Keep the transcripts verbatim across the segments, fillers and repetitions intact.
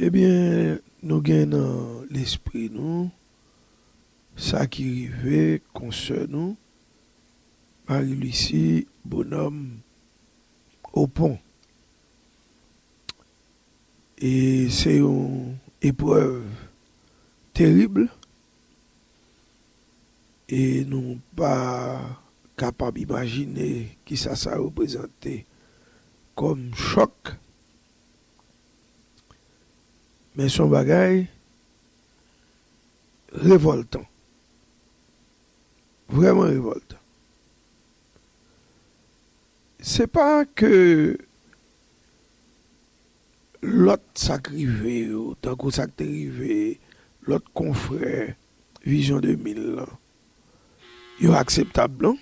Ebyen, nou gen nan lespri nou sa ki rive konsè nou, Marie Lucie Bonhomme Opont. E se yon eprèv terib, e nou pa kapab imajine kisa sa reprezante kòm chòk. Men se yon bagay revòltan. Vrèman revòltan. Se pa ke lòt sa k rive yo, tankou sa k te rive lòt konfrè Vizyon de mil lan, yo akseptab, non.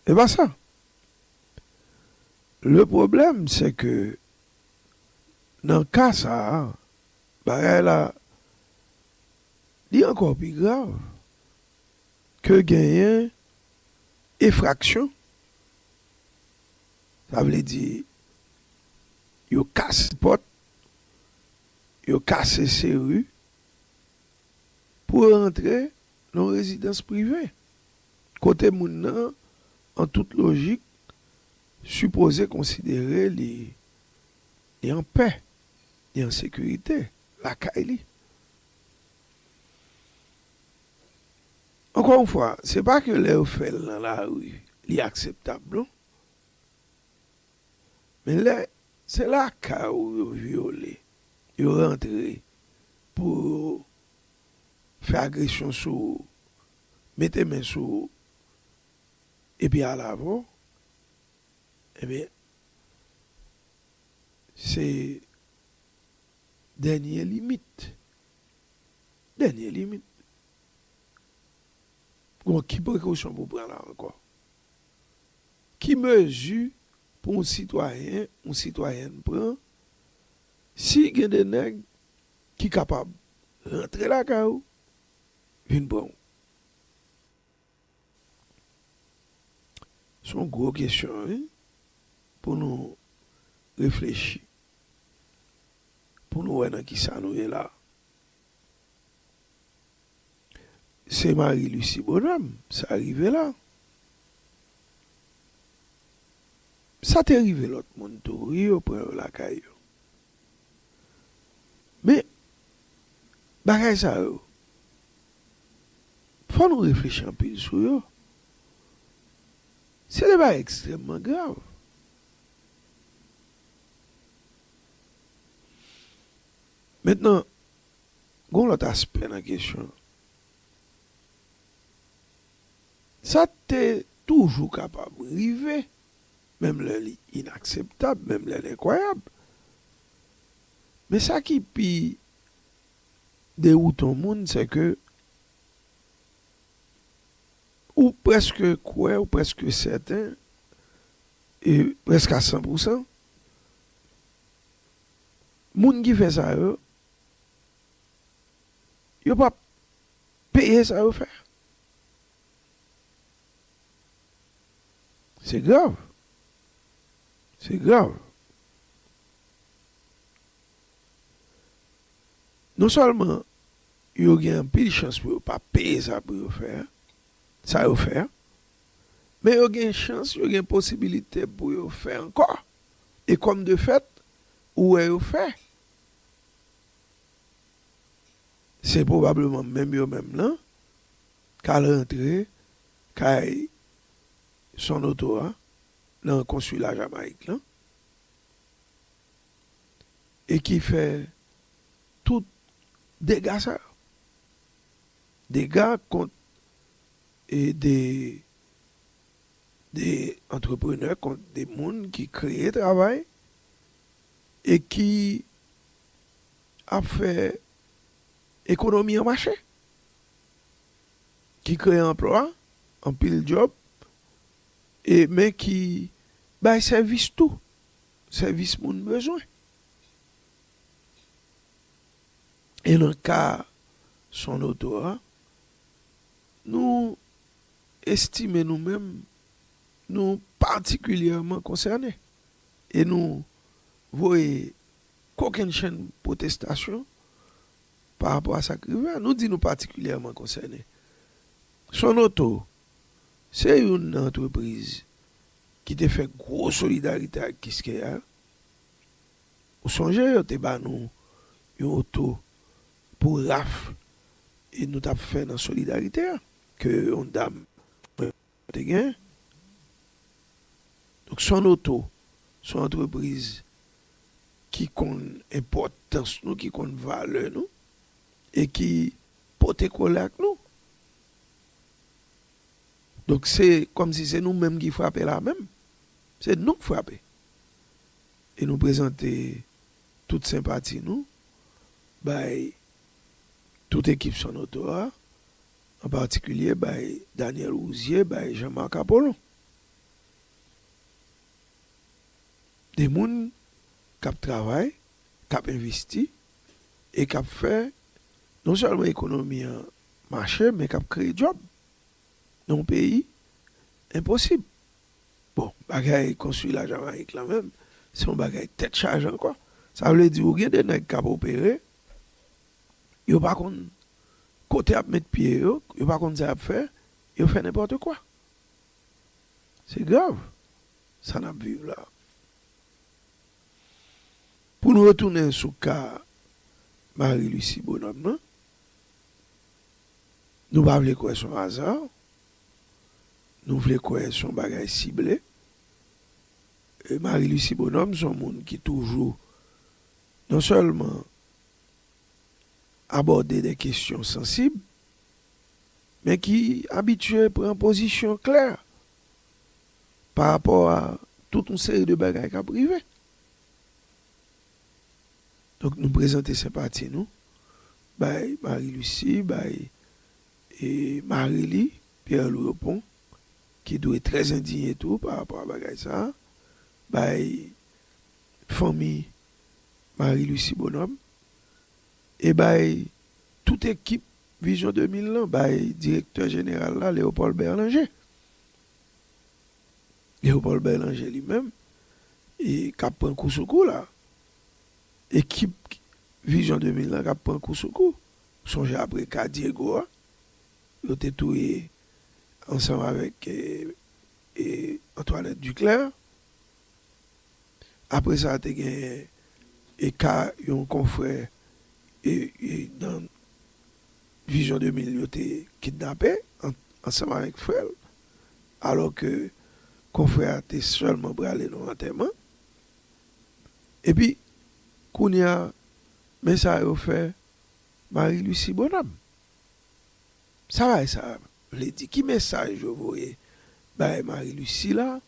E pa sa. Le pwoblèm, se ke nan ka sa a, bagay la, li ankò pi grav ke genyen enfraksyon. Sa vle di, yo kase pòt, yo kase seri pou rantre nan rezidans prive, kote moun nan, an tout lojik, sipoze konsidere li, li an pè, li an sekirite lakay li. Ankò yon fwa, se pa ke lè yo fè l nan lari, li akseptab, non. Men lè se lakay ou yo vyole, yo rantre pou yo fè agresyon sou ou, mete men sou ou, epi al avè w, ebyen, se dènye limit. Dènye limit. Bon, ki prekosyon pou pran la ankò? Ki mezi pou yon sitwayen, yon sitwayèn pran si gen de nèg ki kapab rantre lakay ou, vin pran w? Se yon gwo kesyon, wi, pou nou reflechi, pou nou wè nan kisa nou ye la. Se Marie Lucie Bonhomme, sa rive la. Sa te rive lòt moun tou, wi, yo pran yo lakay yo. Men, bagay sa yo, fò nou reflechi anpil sou yo. Se de bagay ekstrèmman grav. Mentnan, gen yon lòt aspè nan kesyon an. Sa te toujou kapab rive, menm lè li inakseptab, menm lè l enkwayab. Men sa ki pi dewoutan moun, se ke ou prèske kwè, ou prèske sèten, e prèske a san pou san, moun ki fè sa yo, yo p ap peye sa yo fè. Se grav. Se grav. Non sèlman yo gen anpil chans pou yo pa peye sa pou yo fè, sa yo fè a, men yo gen chans, yo gen posibilite pou yo fè ankò. E kòm de fèt, ou wè yo fè. Se pwobableman menm yo menm nan k al rantre kay Son Oto a nan konsila Jamayik lan e ki fè tout dega sa yo. Dega kont, e, de, de antreprenè, kont de moun ki kreye travay e ki ap fè ekonomi an mache, ki kreye anplwa, anpil djòb, e men ki bay sèvis tou, sèvis moun bezwen. E nan ka Son Oto a, nou estime nou menm, nou patikilyèman konsène. E nou voye kokennchenn pwotestasyon pa rapò a sa k rive a. Nou di nou patikilyèman konsène. Sonoto se youn nan antrepriz ki te fè gwo solidarite ak Kiskeya. Ou sonje yo te ba nou yon oto pou raf e nou t ap fè nan solidarite a ke yon dam mwen te gen. Donk, Sonoto se yon antrepriz ki konn enpòtans nou, ki konn valè nou e ki pote kole ak nou. Donk, se kòmsi se nou menm ki frape la menm. Se nou k frape. E nou prezante tout senpati nou bay tout ekip Sonoto a, an patikilye bay Daniel Rouzier, bay Jean-Marc Apollon. De moun k ap travay, k ap envesti e k ap fè non sèlman ekonomi an mache, men k ap kreye djòb nan yon peyi enposib. Bon, bagay konstwi la Jamayik la menm, se yon bagay tèt chaje ankò. Sa vle di ou gen de nèg k ap opere, yo pa konn kote y ap met pye yo, yo pa konn sa y ap fè, yo fè nenpòt kwa. Se grav, sa n ap viv la. Pou nou retounen sou ka Marie Lucie Bonhomme nan, nou pa vle kwè se yon aza, nou vle kwè se yon bagay sible. E Marie Lucie Bonhomme se yon moun ki toujou non sèlman abòde de kesyon sansib, men ki abitye pran pozisyon klè pa rapò a tout yon seri de bagay k ap rive. Donk, nou prezante senpati nou bay Marie Lucie, bay e mari li, Pierre Louis Opont, ki dwe trè endinye tou pa rapò a bagay sa a, bay fanmi Marie Lucie Bonhomme, e bay tout ekip Vizyon de mil lan, bay direktè jeneral la, Léopold Berlanger. Léopold Berlanger li menm, e k ap pran kou sou kou la. Ekip Vizyon de mil lan k ap pran kou sou kou. Sonje apre ka Diego a, yo te touye ansanm avèk e, e Antoinette Duclair. Apre sa, te gen e ka yon konfrè e, e nan Vizyon de mil yo te kidnape an, ansanm avèk frè l, alò ke konfrè a te sèlman prale nan antèman. Epi, kounye a, men sa yo fè Marie Lucie Bonhomme. Sa bagay sa vle di? Ki mesaj yo voye bay Marie Lucie la?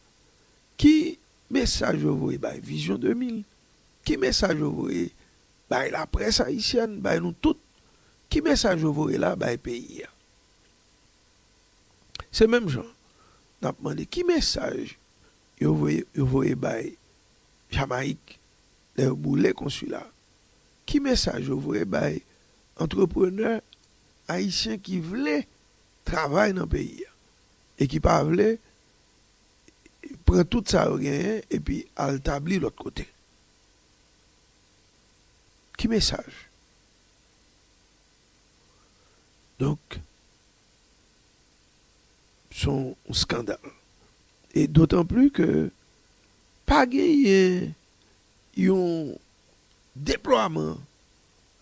Ki mesaj yo voye bay Vizyon de mil? Ki mesaj yo voye bay laprès ayisyèn, bay nou tout? Ki mesaj yo voye la bay peyi a? Se menm jan n ap mande ki mesaj yo voye, yo voye bay Jamayik lè yo boule konsila? Ki mesaj yo voye bay antreprenè ayisyen ki vle travay nan peyi a e ki pa vle pran tout sa yo genyen epi al tabli lòt kote? Ki mesaj? Donk, se yon skandal. E dotan pli ke pa genyen yon deplwaman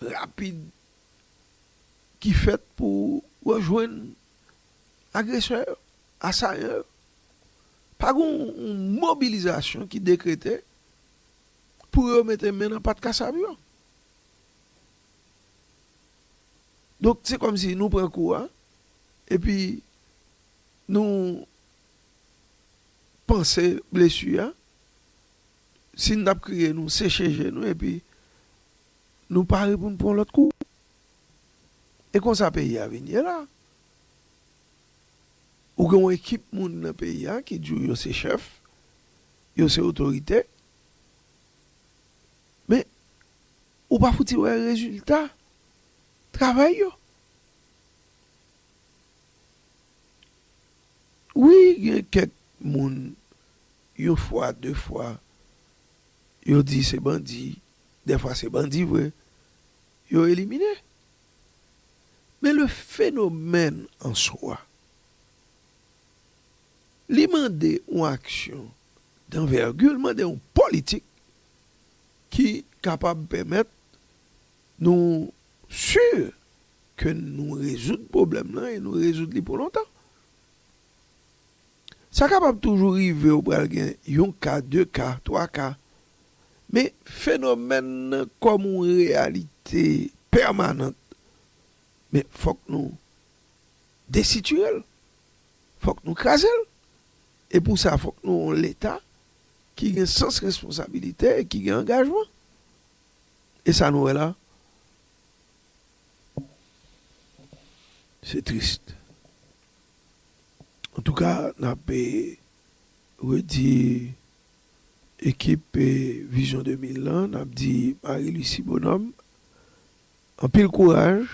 rapid ki fèt pou rejwenn agresè yo, asayan yo. Pa gen yon mobilizasyon ki dekrete pou yo mete men nan pat kasab yo. Donk, se kòmsi nou pran kou a, epi nou panse blesi a. Si n t ap kriye, nou seche je nou, epi nou pare pou n pran lòt kou. E konsa peyi a vin ye la. Ou gen yon ekip moun nan peyi a ki di w yo se chèf, yo se otorite, men ou pa fouti wè rezilta travay yo. Wi, gen kèk moun, yon fwa, de fwa, yo di se bandi, dèfwa se bandi vre, yo elimine. Men le fenomèn an swa, li mande yon aksyon danvègi, li mande yon politik ki kapab pèmèt nou si ke nou rezoud pwoblèm lan e nou rezoud li pou lontan. Sa kapab toujou rive, ou pral gen yon ka, de ka, twa ka. Men fenomèn nan kòm yon reyalite pèmanan, men fòk nou desitire l. Fòk nou kraze l. E pou sa, fòk nou yon Leta ki gen sans responsabilite e ki gen angajman. E sa nou wè la, se tris. Antouka, n ap, eh, redi ekip, eh, Vizyon de mil lan, n ap di Marie Lucie Bonhomme, anpil kouraj,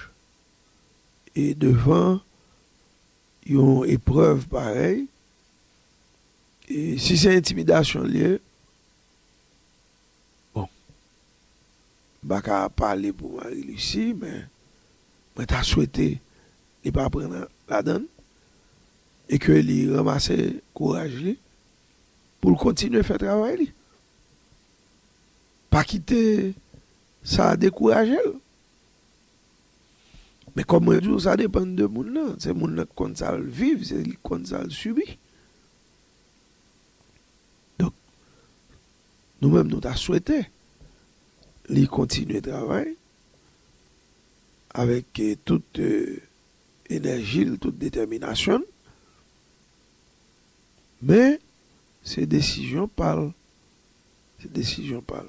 e devan yon eprèv parèy, e si se entimidasyon l ye, bon, m pa ka pale pou Marie Lucie, men mwen ta swete li pa pran nan, ladan l, e ke li ranmase kouraj li pou l kontinye fè travay li. Pa kite sa dekouraje l. Men kòm mwen di w, sa depann de moun nan. Se moun nan k konn sa l viv, se li k konn sa l sibi. Donk, nou menm, nou ta swete li kontinye travay avèk, eh, tout, eh, enèji l, tout detèminasyon l. Men, se desizyon pa l. Se desizyon pa l.